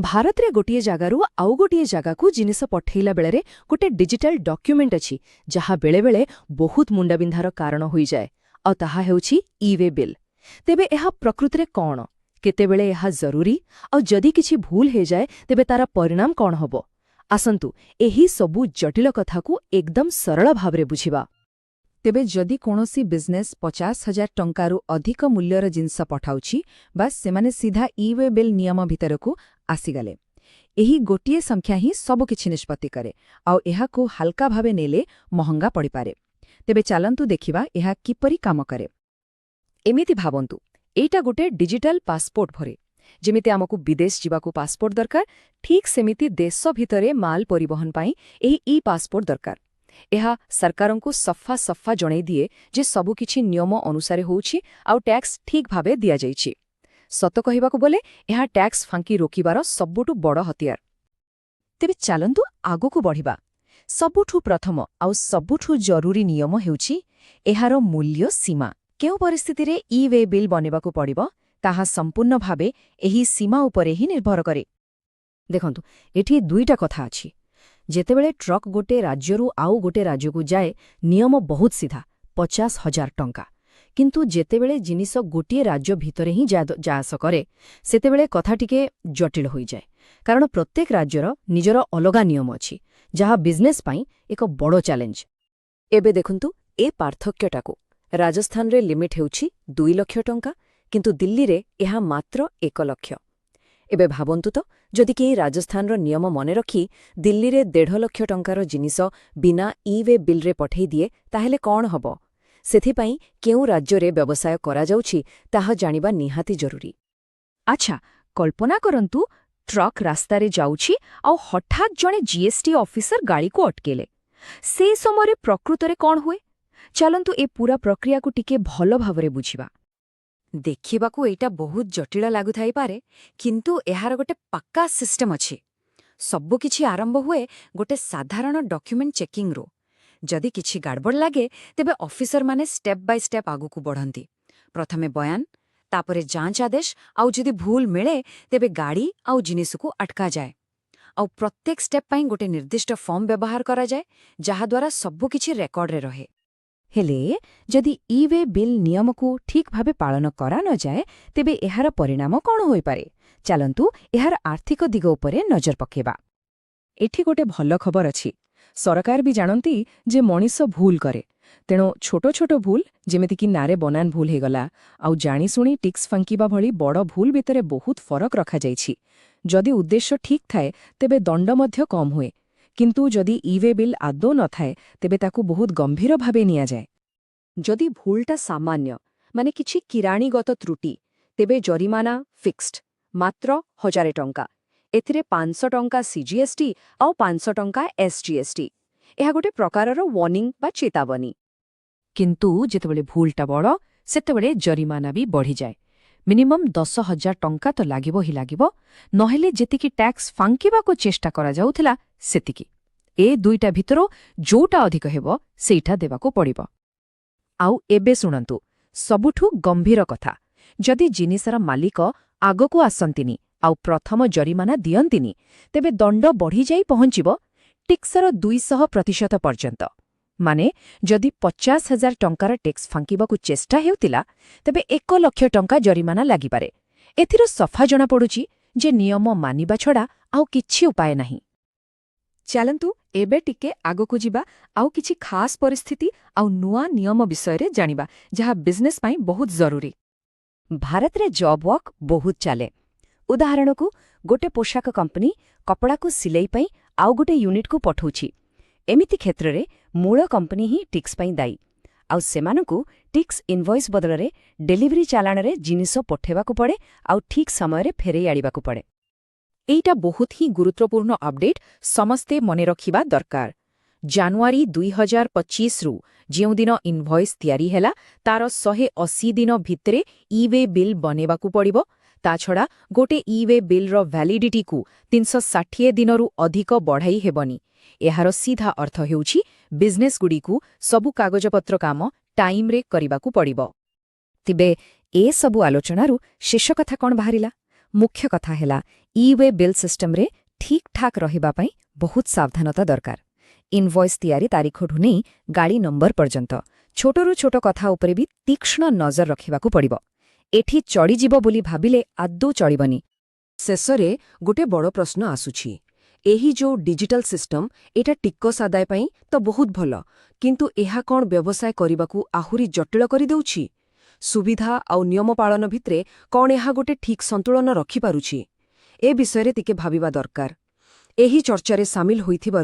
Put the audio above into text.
ଭାରତରେ ଗୋଟିଏ ଜାଗାରୁ ଆଉ ଗୋଟିଏ ଜାଗାକୁ ଜିନିଷ ପଠେଇଲା ବେଳରେ ଗୋଟେ ଡିଜିଟାଲ ଡକ୍ୟୁମେଣ୍ଟ ଅଛି, ଯାହା ବେଳେବେଳେ ବହୁତ ମୁଣ୍ଡବିନ୍ଧାର କାରଣ ହୋଇଯାଏ, ଆଉ ତାହା ହେଉଛି ଇ-ୱେ ବିଲ୍। ତେବେ ଏହା ପ୍ରକୃତରେ କ'ଣ, କେତେବେଳେ ଏହା ଜରୁରୀ, ଆଉ ଯଦି କିଛି ଭୁଲ ହେଇଯାଏ ତେବେ ତାର ପରିଣାମ କ'ଣ ହେବ? ଆସନ୍ତୁ, ଏହି ସବୁ ଜଟିଳ କଥାକୁ ଏକଦମ ସରଳ ଭାବରେ ବୁଝିବା। ତେବେ ଯଦି କୌଣସି ବିଜନେସ୍ 50,000 ଟଙ୍କାରୁ ଅଧିକ ମୂଲ୍ୟର ଜିନିଷ ପଠାଉଛି, ବାସ୍, ସେମାନେ ସିଧା ଇ-ୱେ ବିଲ୍ ନିୟମ ଭିତରକୁ ଆସିଗଲେ। ଏହି ଗୋଟିଏ ସଂଖ୍ୟା ହିଁ ସବୁକିଛି ନିଷ୍ପତ୍ତି କରେ, ଆଉ ଏହାକୁ ହାଲକା ଭାବେ ନେଲେ ମହଙ୍ଗା ପଡ଼ିପାରେ। ତେବେ ଚାଲନ୍ତୁ ଦେଖିବା ଏହା କିପରି କାମ କରେ। ଏମିତି ଭାବନ୍ତୁ, ଏଇଟା ଗୋଟେ ଡିଜିଟାଲ ପାସପୋର୍ଟ ଭଳି। ଯେମିତି ଆମକୁ ବିଦେଶ ଯିବାକୁ ପାସପୋର୍ଟ ଦରକାର, ଠିକ୍ ସେମିତି ଦେଶ ଭିତରେ ମାଲ ପରିବହନ ପାଇଁ ଏହି ଇ ପାସପୋର୍ଟ ଦରକାର। ଏହା ସରକାରଙ୍କୁ ସଫା ସଫା ଜଣେଇ ଦିଏ ଯେ ସବୁକିଛି ନିୟମ ଅନୁସାରେ ହେଉଛି ଆଉ ଟ୍ୟାକ୍ସ ଠିକ୍ ଭାବେ ଦିଆଯାଇଛି। ସତ କହିବାକୁ ଗଲେ ଏହା ଟ୍ୟାକ୍ସ ଫାଙ୍କି ରୋକିବାର ସବୁଠୁ ବଡ଼ ହତିଆର। ତେବେ ଚାଲନ୍ତୁ ଆଗକୁ ବଢ଼ିବା। ସବୁଠୁ ପ୍ରଥମ ଆଉ ସବୁଠୁ ଜରୁରୀ ନିୟମ ହେଉଛି ଏହାର ମୂଲ୍ୟ ସୀମା। କେଉଁ ପରିସ୍ଥିତିରେ ଇ-ୱେ ବିଲ୍ ବନେଇବାକୁ ପଡ଼ିବ, ତାହା ସମ୍ପୂର୍ଣ୍ଣ ଭାବେ ଏହି ସୀମା ଉପରେ ହିଁ ନିର୍ଭର କରେ। ଦେଖନ୍ତୁ, ଏଠି ଦୁଇଟା କଥା ଅଛି। ଯେତେବେଳେ ଟ୍ରକ୍ ଗୋଟେ ରାଜ୍ୟରୁ ଆଉ ଗୋଟେ ରାଜ୍ୟକୁ ଯାଏ, ନିୟମ ବହୁତ ସିଧା, 50,000 ଟଙ୍କା। କିନ୍ତୁ ଯେତେବେଳେ ଜିନିଷ ଗୋଟିଏ ରାଜ୍ୟ ଭିତରେ ହିଁ ଯାଆସ କରେ, ସେତେବେଳେ କଥା ଟିକେ ଜଟିଳ ହୋଇଯାଏ, କାରଣ ପ୍ରତ୍ୟେକ ରାଜ୍ୟର ନିଜର ଅଲଗା ନିୟମ ଅଛି, ଯାହା ବିଜନେସ୍ ପାଇଁ ଏକ ବଡ଼ ଚ୍ୟାଲେଞ୍ଜ। ଏବେ ଦେଖନ୍ତୁ ଏ ପାର୍ଥକ୍ୟଟାକୁ। ରାଜସ୍ଥାନରେ ଲିମିଟ୍ ହେଉଛି 2 ଲକ୍ଷ ଟଙ୍କା, କିନ୍ତୁ ଦିଲ୍ଲୀରେ ଏହା ମାତ୍ର 1 ଲକ୍ଷ। ଏବେ ଭାବନ୍ତୁ ତ, ଯଦି କେହି ରାଜସ୍ଥାନର ନିୟମ ମନେ ରଖି ଦିଲ୍ଲୀରେ 1.5 ଲକ୍ଷ ଟଙ୍କାର ଜିନିଷ ବିନା ଇ-ୱେ ବିଲ୍ରେ ପଠେଇ ଦିଏ, ତାହେଲେ କ'ଣ ହେବ? ସେଥିପାଇଁ କେଉଁ ରାଜ୍ୟରେ ବ୍ୟବସାୟ କରାଯାଉଛି, ତାହା ଜାଣିବା ନିହାତି ଜରୁରୀ। ଆଚ୍ଛା, କଳ୍ପନା କରନ୍ତୁ, ଟ୍ରକ୍ ରାସ୍ତାରେ ଯାଉଛି ଆଉ ହଠାତ୍ ଜଣେ ଜିଏସ୍ଟି ଅଫିସର ଗାଡ଼ିକୁ ଅଟକେଇଲେ। ସେ ସମୟରେ ପ୍ରକୃତରେ କ'ଣ ହୁଏ? ଚାଲନ୍ତୁ, ଏ ପୂରା ପ୍ରକ୍ରିୟାକୁ ଟିକେ ଭଲ ଭାବରେ ବୁଝିବା। ଦେଖିବାକୁ ଏଇଟା ବହୁତ ଜଟିଳ ଲାଗୁଥାଇପାରେ, କିନ୍ତୁ ଏହାର ଗୋଟେ ପକ୍କା ସିଷ୍ଟମ ଅଛି। ସବୁକିଛି ଆରମ୍ଭ ହୁଏ ଗୋଟେ ସାଧାରଣ ଡକ୍ୟୁମେଣ୍ଟ ଚେକିଂରୁ। ଯଦି କିଛି ଗଡ଼ବଡ଼ ଲାଗେ, ତେବେ ଅଫିସରମାନେ ଷ୍ଟେପ୍ ବାଇ ଷ୍ଟେପ୍ ଆଗକୁ ବଢ଼ନ୍ତି। ପ୍ରଥମେ ବୟାନ, ତାପରେ ଯାଞ୍ଚ ଆଦେଶ, ଆଉ ଯଦି ଭୁଲ ମିଳେ ତେବେ ଗାଡ଼ି ଆଉ ଜିନିଷକୁ ଅଟକାଯାଏ। ଆଉ ପ୍ରତ୍ୟେକ ଷ୍ଟେପ୍ ପାଇଁ ଗୋଟେ ନିର୍ଦ୍ଦିଷ୍ଟ ଫର୍ମ ବ୍ୟବହାର କରାଯାଏ, ଯାହାଦ୍ୱାରା ସବୁକିଛି ରେକର୍ଡରେ ରହେ। ହେଲେ ଯଦି ଇ-ୱେ ବିଲ୍ ନିୟମକୁ ଠିକ୍ ଭାବେ ପାଳନ କରାନଯାଏ, ତେବେ ଏହାର ପରିଣାମ କ'ଣ ହୋଇପାରେ? ଚାଲନ୍ତୁ, ଏହାର ଆର୍ଥିକ ଦିଗ ଉପରେ ନଜର ପକାଇବା। ଏଠି ଗୋଟେ ଭଲ ଖବର ଅଛି। ସରକାର ବି ଜାଣନ୍ତି ଯେ ମଣିଷ ଭୁଲ କରେ। ତେଣୁ ଛୋଟ ଛୋଟ ଭୁଲ, ଯେମିତିକି ନାଁରେ ବନାନ ଭୁଲ ହେଇଗଲା ଆଉ ଜାଣିଶୁଣି ଟିକ୍ସ ଫାଙ୍କିବା ଭଳି ବଡ଼ ଭୁଲ ଭିତରେ ବହୁତ ଫରକ ରଖାଯାଇଛି। ଯଦି ଉଦ୍ଦେଶ୍ୟ ଠିକ୍ ଥାଏ, ତେବେ ଦଣ୍ଡ ମଧ୍ୟ କମ୍ ହୁଏ। କିନ୍ତୁ ଯଦି ଇ-ୱେ ବିଲ୍ ଆଦୌ ନଥାଏ, ତେବେ ତାକୁ ବହୁତ ଗମ୍ଭୀର ଭାବେ ନିଆଯାଏ। ଯଦି ଭୁଲଟା ସାମାନ୍ୟ, ମାନେ କିଛି କିରାଣୀଗତ ତ୍ରୁଟି, ତେବେ ଜରିମାନା ଫିକ୍ସଡ, ମାତ୍ର 1,000 ଟଙ୍କା। ଏଥିରେ 500 ଟଙ୍କା ସିଜିଏସ୍ଟି ଆଉ 500 ଟଙ୍କା ଏସ୍ଜିଏସ୍ଟି। ଏହା ଗୋଟେ ପ୍ରକାରର ୱାର୍ଣ୍ଣିଂ ବା ଚେତାବନୀ। କିନ୍ତୁ ଯେତେବେଳେ ଭୁଲଟା ବଡ଼, ସେତେବେଳେ ଜରିମାନା ବି ବଢ଼ିଯାଏ। ମିନିମମ୍ 10,000 ଟଙ୍କା ତ ଲାଗିବ ହିଁ ଲାଗିବ, ନହେଲେ ଯେତିକି ଟ୍ୟାକ୍ସ ଫାଙ୍କିବାକୁ ଚେଷ୍ଟା କରାଯାଉଥିଲା ସେତିକି। ଏ ଦୁଇଟା ଭିତରୁ ଯୋଉଟା ଅଧିକ ହେବ, ସେଇଟା ଦେବାକୁ ପଡ଼ିବ। ଆଉ ଏବେ ଶୁଣନ୍ତୁ ସବୁଠୁ ଗମ୍ଭୀର କଥା। ଯଦି ଜିନିଷର ମାଲିକ ଆଗକୁ ଆସନ୍ତିନି ଆଉ ପ୍ରଥମ ଜରିମାନା ଦିଅନ୍ତିନି, ତେବେ ଦଣ୍ଡ ବଢ଼ିଯାଇ ପହଞ୍ଚିବ ଟିକ୍ସର 200% ପର୍ଯ୍ୟନ୍ତ। ମାନେ ଯଦି 50,000 ଟଙ୍କାର ଟେକ୍ସ ଫାଙ୍କିବାକୁ ଚେଷ୍ଟା ହେଉଥିଲା, ତେବେ 1 ଲକ୍ଷ ଟଙ୍କା ଜରିମାନା ଲାଗିପାରେ। ଏଥିରୁ ସଫା ଜଣାପଡ଼ୁଛି ଯେ ନିୟମ ମାନିବା ଛଡ଼ା ଆଉ କିଛି ଉପାୟ ନାହିଁ। ଚାଲନ୍ତୁ, ଏବେ ଟିକେ ଆଗକୁ ଯିବା ଆଉ କିଛି ଖାସ୍ ପରିସ୍ଥିତି ଆଉ ନୂଆ ନିୟମ ବିଷୟରେ ଜାଣିବା, ଯାହା ବିଜନେସ୍ ପାଇଁ ବହୁତ ଜରୁରୀ। ଭାରତରେ ଜବ୍ ୱାର୍କ ବହୁତ ଚାଲେ। ଉଦାହରଣକୁ ଗୋଟେ ପୋଷାକ କମ୍ପାନୀ କପଡ଼ାକୁ ସିଲେଇ ପାଇଁ ଆଉ ଗୋଟେ ୟୁନିଟ୍କୁ ପଠଉଛି। ଏମିତି କ୍ଷେତ୍ରରେ ମୂଳ କମ୍ପାନୀ ହିଁ ଟିକ୍ସ ପାଇଁ ଦାୟୀ, ଆଉ ସେମାନଙ୍କୁ ଟିକ୍ସ ଇନଭଏସ୍ ବଦଳରେ ଡେଲିଭରି ଚାଲାଣରେ ଜିନିଷ ପଠେଇବାକୁ ପଡ଼େ ଆଉ ଠିକ୍ ସମୟରେ ଫେରେଇ ଆଣିବାକୁ ପଡ଼େ। ଏଇଟା ବହୁତ ହିଁ ଗୁରୁତ୍ୱପୂର୍ଣ୍ଣ ଅପଡେଟ୍, ସମସ୍ତେ ମନେ ରଖିବା ଦରକାର। ଜାନୁଆରୀ 2025ରୁ ଯେଉଁଦିନ ଇନଭଏସ୍ ତିଆରି ହେଲା, ତାର 180 ଦିନ ଭିତରେ ଇ-ୱେ ବିଲ୍ ବନେଇବାକୁ ପଡ଼ିବ। ତା ଛଡ଼ା ଗୋଟେ ଇ-ୱେ ବିଲ୍ର ଭ୍ୟାଲିଡିଟିକୁ 360 ଦିନରୁ ଅଧିକ ବଢ଼ାଇ ହେବନି। ଏହାର ସିଧା ଅର୍ଥ ହେଉଛି, ବିଜନେସ୍ଗୁଡ଼ିକୁ ସବୁ କାଗଜପତ୍ର କାମ ଟାଇମ୍ରେ କରିବାକୁ ପଡ଼ିବ। ତେବେ ଏସବୁ ଆଲୋଚନାରୁ ଶେଷ କଥା କ'ଣ ବାହାରିଲା? ମୁଖ୍ୟ କଥା ହେଲା, ଇ-ୱେ ବିଲ୍ ସିଷ୍ଟମରେ ଠିକ୍ଠାକ୍ ରହିବା ପାଇଁ ବହୁତ ସାବଧାନତା ଦରକାର। ଇନଭଏସ୍ ତିଆରି ତାରିଖଠୁ ନେଇ ଗାଡ଼ି ନମ୍ବର ପର୍ଯ୍ୟନ୍ତ ଛୋଟରୁ ଛୋଟ କଥା ଉପରେ ବି ତୀକ୍ଷ୍ଣ ନଜର ରଖିବାକୁ ପଡ଼ିବ। ଏଠି ଚଳିଯିବ ବୋଲି ଭାବିଲେ ଆଦୌ ଚଳିବନି। ଶେଷରେ ଗୋଟେ ବଡ଼ ପ୍ରଶ୍ନ ଆସୁଛି। ଏହି ଯୋଉ ଡିଜିଟାଲ ସିଷ୍ଟମ, ଏଇଟା ଟିକସ ଆଦାୟ ପାଇଁ ତ ବହୁତ ଭଲ, କିନ୍ତୁ ଏହା କ'ଣ ବ୍ୟବସାୟ କରିବାକୁ ଆହୁରି ଜଟିଳ କରିଦେଉଛି? ସୁବିଧା ଆଉ ନିୟମ ପାଳନ ଭିତରେ କ'ଣ ଏହା ଗୋଟେ ଠିକ୍ ସନ୍ତୁଳନ ରଖିପାରୁଛି? ଏ ବିଷୟରେ ଟିକେ ଭାବିବା ଦରକାର। ଏହି ଚର୍ଚ୍ଚାରେ ସାମିଲ ହୋଇଥିବାରୁ